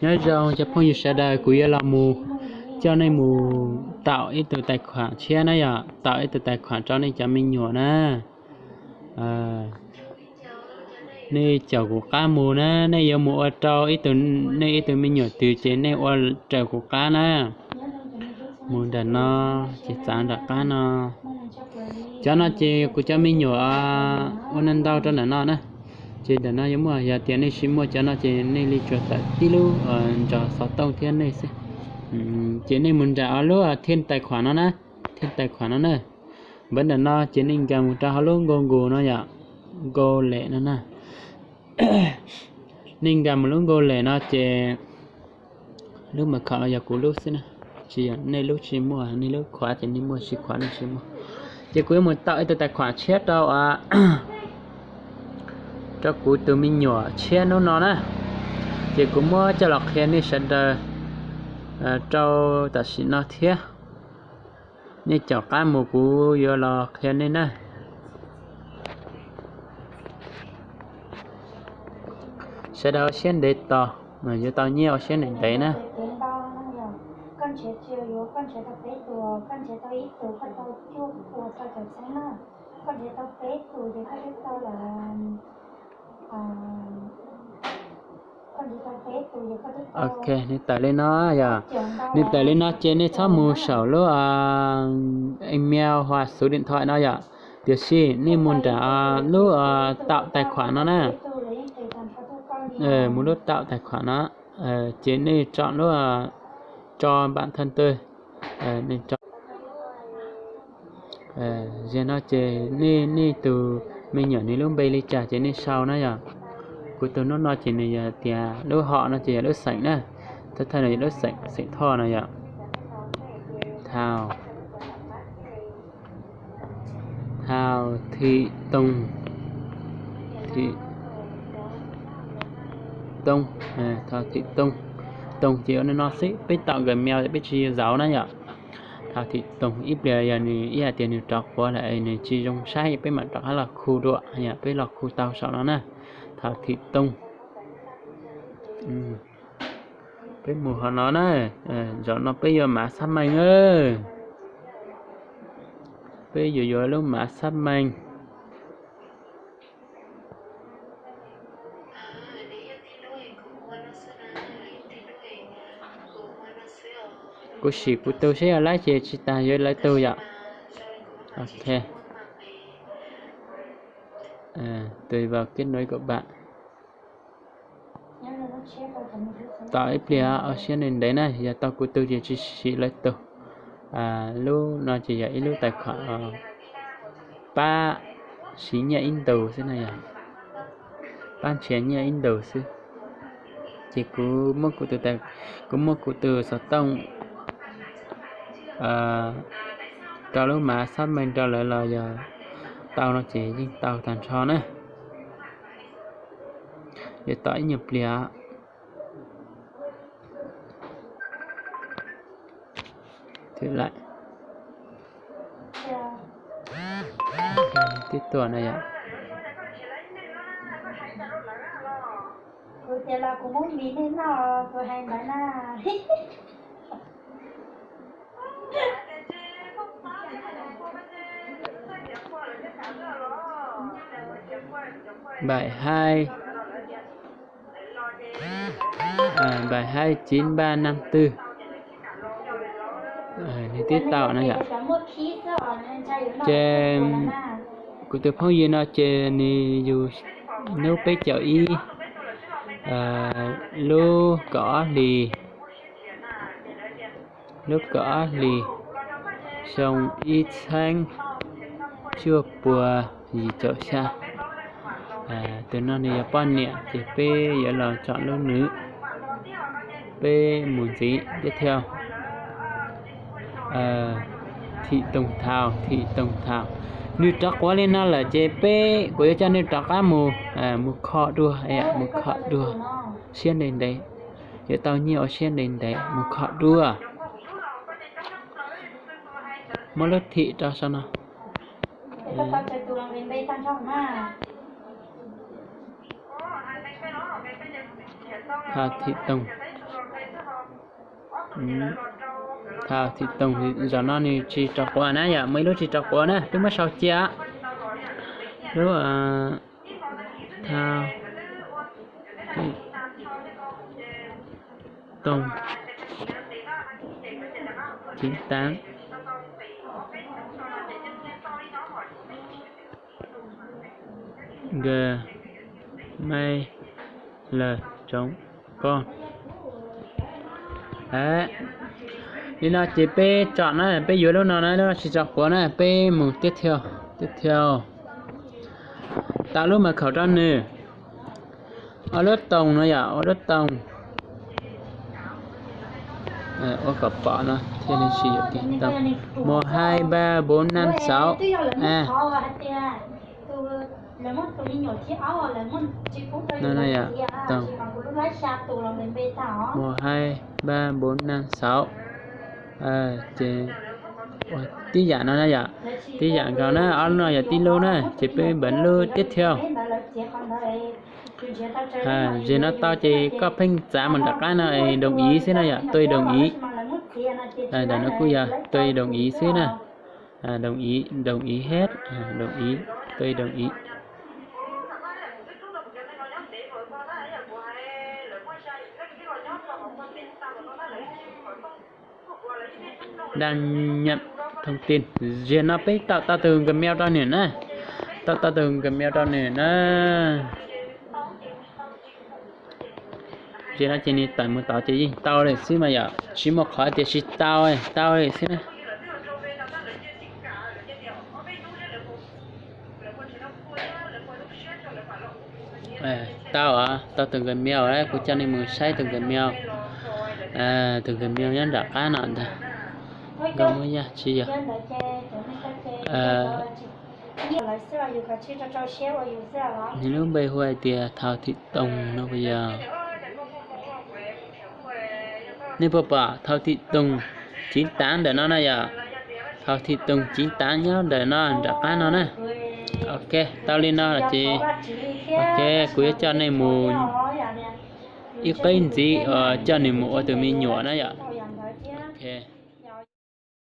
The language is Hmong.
Nyob zoo cov phooj ywg sawv daws, kuv yuav los mus coj nej mus taum ib tug tais khuam tshiab na yom, taum ib tug tais khuam rau nej cov me nyuam na. Nej caum kuv qab mus na, nej yuav mus ua rau ib tug, nej ib tug me nyuam twg ces nej ua raws kuv qab na. Mus nram no ces txav nram qab no. Cov no ces kuv cov me nyuam ua ntau ntau rau nram no na. Ces nram no yuav muaj, yog tias nej tsis muaj cov no ces nej li tsuas tawm tib lub nrog xov tooj thiab nej xwb. Ces nej mus nram lub thiaj tais khuam no na, thiaj tais khuam no na. Npawv nram no ces nej nkag mus rau hauv lub Google no yom, Google no na. Nej nkag mus lub Google no ces lub mật khẩu no yog kuv lub xwb na, tsis yog nej lub tsis muaj, nej lub khuav ces nej muaj, tsis khuav nej tsis muaj. Ces kuv yuav mus taum ib tug tais khuam tshiab rau, rau kuv tus me nyuam tshiab hnub no na. Ces kuv muab coj los qhia nej sawv daws rau tam sim no thiab. Nej caum qab mus kuv yuav los qhia nej na. Sawv daws ua siab ntev tos, yuav tau nyiaj ua siab ntev ntev na. Ok, nws tawm li no yom. Nws tawm li no ces nej txhob mus saum lub email hoặc số điện thoại no yom. Tiam sis nej mus nram lub taum tais khuam no na. Mus lub taum tais khuam no, ces nej chọn lub cho bản thân tôi. Zaum no ces nej, nej tus me nyuam nws lub npe li cas ces nej sau na yom. Kuv tus hnub no ces nws yog tias lub họ no ces yog lub xeem na. Thawj thawj no yog lub xeem, xeem Thoj no yom. Thao, Thao Thị Tùng, Thị Tùng, Thao Thị Tùng. Tùng ces ua no xwb, peb taum Gmail peb tsis zaum na yom. Thao Thị Tùng ib pliag yog nws ib hais tias nws rov quav lawm nws tsis zoo saib peb mam rov qab los khu dua, yog peb los khu tau saum no na. Thao Thị Tùng. Peb mus hauv no na, zaum no peb yuav mã xác minh. Peb yuav yuav lub mã xác minh. Kuv sim kuv tus seb yog lawv ces tsis tas yuav lawv tus yom. Ok. Tùy vào kết nối của bạn. Tos ib pliag, ua siab ntev ntev na, yog tau kuv tus ces tsis siv lawv tus. Lub no ces yog ib lub tais khuam pab siv nyiaj ib ntus xwb na yom, pab nrhiav nyiaj ib ntus xwb. Ces kuv muab kuv tus, kuv muab kuv tus xov tooj rau lub mã xác minh rau lawv los yog tau no ces yeej tau tag nrho na. Yuav tos ib nyuag pliag. Thử lại. Tiếp tục no yom. Bài hai, bài hai chín ba năm tư. Nws twb tau no yom. Ces kuv tus phooj ywg no ces nws yug hnub peb caug ib lub kaum ob hlis, lub kaum ob hlis xyoo ib txheeb cuaj pua yim caum xya. Tus no nws yog poj niam ces peb yuav los chọn lub nws. Peb mus ntxiv tiếp theo. Thị Tùng Thảo, Thị Tùng Thảo. Nws rov quav li no lawm ces peb, kuv yuav coj nej rov qab mus, mus kho dua, mus kho dua siab ntev ntev. Yuav tau nyiaj ua siab ntev ntev, mus kho dua. Muab lub thim rau saum no. Thao Thị Tùng. Thao Thim Toog, zaum no nws tsis rau quav na yom, muaj ib lub tsis rau quav na, twb muab sau cia. Lub Thao Thim Toog chín tám Gmail là trống con. Li no ces peb tsom na, peb yuav lub no na, lub no tsis tau quav na, peb mus tiếp theo, tiếp theo. Tau lub mật khẩu rau nws. Ua lub toos no yom, ua lub toos. Ua kom pom no thiaj li tsis yuav tib toos. Một hai ba bốn năm sáu. No no yom, toos. Một hai ba bốn năm sáu. Ces tib yam no na yom, tib yam nkaus na, ob lub no yog tib lub na, ces peb npaj lub tiếp theo. Zem no tau ces koj pheej txav mus nram qab no đồng ý xwb na yom, tôi đồng ý. Ntawm no kuj yog tôi đồng ý xwb na. Đồng ý, đồng ý hết, đồng ý, tôi đồng ý. Đăng nhập thông tin. Zem no peb tau tau tus Gmail rau nws na. Tau tau tus Gmail rau nws na. Zem no ces nws tawm mus tod ces yeej tau li xwb mas yom, tsis muaj qhov tias tsis tau, tau li xwb na. Tau, tau tus Gmail, kuv coj nej mus saib tus Gmail. Tus Gmail nyob nram qab no ntag. Nkauj Muab Yaj tsis yog. Nws lub npe hu hais tias Thao Thim Toog no puas yog? Nej puas pom Thao Thim Toog chín tám ntawm no na yom? Thao Thim Toog chín tám nyob ntawm no nram qab no na. Ok, tau li no los ces, ok, kuv yuav coj nej mus ib qeb ntxiv, coj nws mus ua tus me nyuam na yom.